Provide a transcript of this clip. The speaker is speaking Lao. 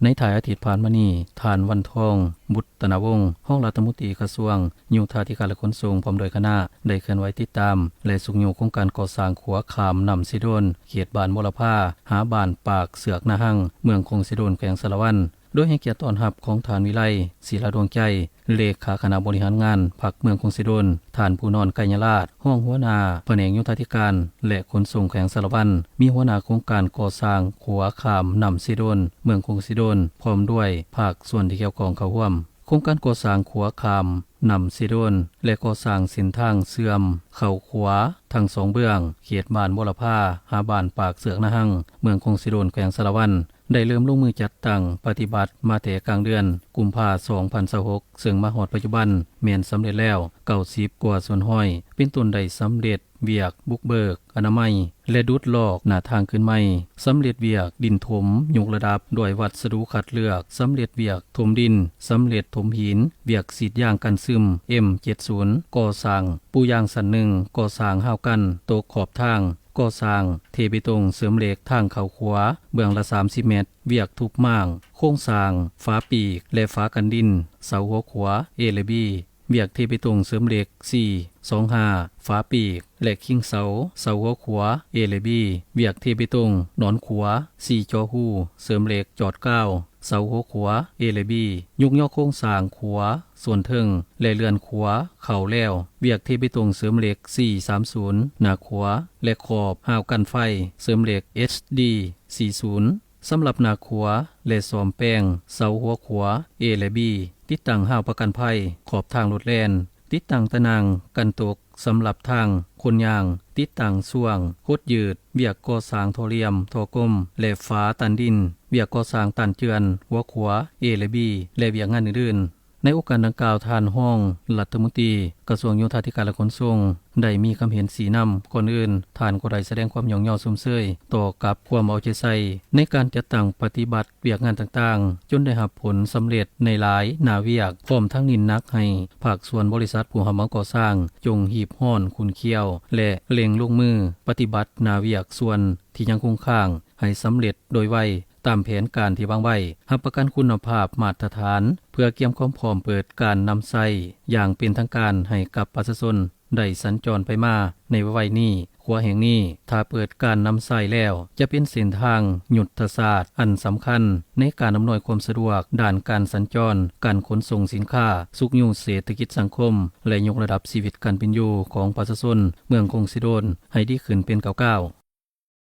ໃນທ້າຍອາທິດຜ່ານມານີ້, ທ່ານ ວັນທອງ ບຸດຕະນະວົງ ຮອງລັດຖະມົນຕີກະຊວງໂຍທາທິການ ແລະ ຂົນສົ່ງ ພ້ອມດ້ວຍຄະນະ ໄດ້ເຄື່ອນໄຫວຕິດຕາມ ແລະ ຊຸກຍູ້ໂຄງການກໍ່ສ້າງຂົວຂ້າມນ້ຳເຊໂດນ ເຂດບ້ານບົວລະພາ ຫາບ້ານປາກເຊືອກນາຮັງ ເມືອງຄົງເຊໂດນ ແຂວງສາລະວັນ ໂດຍໃຫ້ກຽດຕ້ອນຮັບຂອງທ່ານ ວິໄລ ສີລາດວງໃຈ ເລຂາຄະນະບໍລິຫານງານພັກເມືອງຄົງເຊໂດນ, ທ່ານ ພູນອນ ໄກຍະລາດ ຮອງຫົວໜ້າພະແນກໂຍທາທິການ ແລະ ຂົນສົ່ງແຂວງສາລະວັນ, ມີຫົວໜ້າໂຄງການກໍ່ສ້າງຂົວຂ້າມນ້ຳເຊໂດນ ເມືອງຄົງເຊໂດນ ພ້ອມດ້ວຍພາກສ່ວນທີ່ກ່ຽວຂ້ອງເຂົ້າຮ່ວມ. ໂຄງການກໍ່ສ້າງຂົວຂ້າມນ້ຳເຊໂດນ ແລະ ກໍ່ສ້າງເສັ້ນທາງເຊື່ອມເຂົ້າຂົວທັງສອງເບື້ອງ ເຂດບ້ານບົວລະພາ ຫາບ້ານປາກເຊືອກນາຮັງ ເມືອງຄົງເຊໂດນ ແຂວງສາລະວັນ ໄດ້ເລີ່ມລົງມືຈັດຕັ້ງປະຕິບັດມາແຕ່ກາງເດືອນກຸມພາ ສອງພັນຊາວຫົກ ເຊິ່ງມາຮອດປັດຈຸບັນແມ່ນສຳເລັດແລ້ວເກົ້າສິບກວ່າສ່ວນຮ້ອຍ ເປັນຕົ້ນໄດ້ສຳເລັດວຽກບຸກເບີກອະນາໄມ ແລະ ດຸດລອກໜ້າທາງຂຶ້ນໃໝ່, ສຳເລັດວຽກດິນຖົມຍົກລະດັບດ້ວຍວັດສະດຸຄັດເລືອກ, ສຳເລັດວຽກຖົມດິນ, ສຳເລັດຖົມຫີນ, ວຽກສີດຢາງກັນຊຶມ ເອັມເຈັດສິບ ກໍ່ສ້າງປູຢາງຊັ້ນໜຶ່ງ, ກໍ່ສ້າງຮາວກັນຕົກຂອບທາງ, ກໍ່ສ້າງເທເບຕົງເສີມເຫຼັກທາງເຂົ້າຂົວເບື້ອງລະສາມສິບແມັດ, ວຽກທຸບມ້າງໂຄງສ້າງຝາປີກ ແລະ ຝາກັນດິນເສົາຫົວຂົວ A ແລະ B, ວຽກເທເບຕົງເສີມເຫຼັກ C ສອງຫ້າ ຝາປີກ ແລະ ຄິງເສົາເສົາຫົວຂົວ A ແລະ B, ວຽກເທເບຕົງໜອນຂົວ C ຈໍຮູເສີມເຫຼັກຈອດກາວເສົາຫົວຂົວ A ແລະ B, ຍົກຍໍໂຄງສ້າງຂົວສ່ວນເທິງ ແລະ ເລື່ອນຂົວເຂົ້າແລວ, ວຽກເທເບຕົງເສີມເຫຼັກ C ສາມສິບ ໜ້າຂົວ ແລະ ຂອບຮາວກັນໄຟເສີມເຫຼັກ HD ສີ່ສິບ ສຳລັບໜ້າຂົວ ແລະ ສ້ອມແປງເສົາຫົວຂົວ A ແລະ B, ຕິດຕັ້ງຮາວປະກັນໄພຂອບທາງລົດແລ່ນ, ຕິດຕັ້ງຕາໜ່າງກັນຕົກສຳລັບທາງຄົນຍ່າງ, ຕິດຕັ້ງຊ່ວງຫົດຢືດ, ວຽກກໍ່ສ້າງທໍ່ຫຼ້ຽມ, ທໍ່ກົມ ແລະ ຝາຕັນດິນ, ວຽກກໍ່ສ້າງຕັນເຈື່ອນຫົວຂົວ A ແລະ B ແລະ ວຽກງານອື່ນໆ. ໃນໂອກາດດັ່ງກ່າວ, ທ່ານຮອງລັດຖະມົນຕີກະຊວງໂຍທາທິການ ແລະ ຂົນສົ່ງ ໄດ້ມີຄຳເຫັນຊີ້ນຳ. ກ່ອນອື່ນ, ທ່ານກໍໄດ້ສະແດງຄວາມຍ້ອງຍໍຊົມເຊີຍຕໍ່ກັບຄວາມເອົາໃຈໃສ່ໃນການຈັດຕັ້ງປະຕິບັດວຽກງານຕ່າງໆ ຈົນໄດ້ຮັບຜົນສຳເລັດໃນຫຼາຍໜ້າວຽກ, ພ້ອມທັງເນັ້ນໜັກໃຫ້ພາກສ່ວນບໍລິສັດຜູ້ຮັບເໝົາກໍ່ສ້າງ ຈົ່ງຮີບຮ້ອນຂຸ້ນຂ້ຽວ ແລະ ເລັ່ງລົງມືປະຕິບັດໜ້າວຽກສ່ວນທີ່ຍັງຄົງຄ້າງໃຫ້ສຳເລັດໂດຍໄວ ຕາມແຜນການທີ່ວາງໄວ້, ຮັບປະກັນຄຸນນະພາບມາດຕະຖານ ເພື່ອກຽມຄວາມພ້ອມເປີດການນຳໃຊ້ຢ່າງເປັນທາງການໃຫ້ກັບປະຊາຊົນໄດ້ສັນຈອນໄປມາໃນໄວໆນີ້. ຂົວແຫ່ງນີ້ ຖ້າເປີດການນຳໃຊ້ແລ້ວ ຈະເປັນເສັ້ນທາງຍຸດທະສາດອັນສຳຄັນໃນການອຳນວຍຄວາມສະດວກດ້ານການສັນຈອນ, ການຂົນສົ່ງສິນຄ້າ, ຊຸກຍູ້ເສດຖະກິດສັງຄົມ ແລະ ຍົກລະດັບຊີວິດການເປັນຢູ່ຂອງປະຊາຊົນເມືອງຄົງເຊໂດນໃຫ້ດີຂຶ້ນເປັນກ້າວໆ.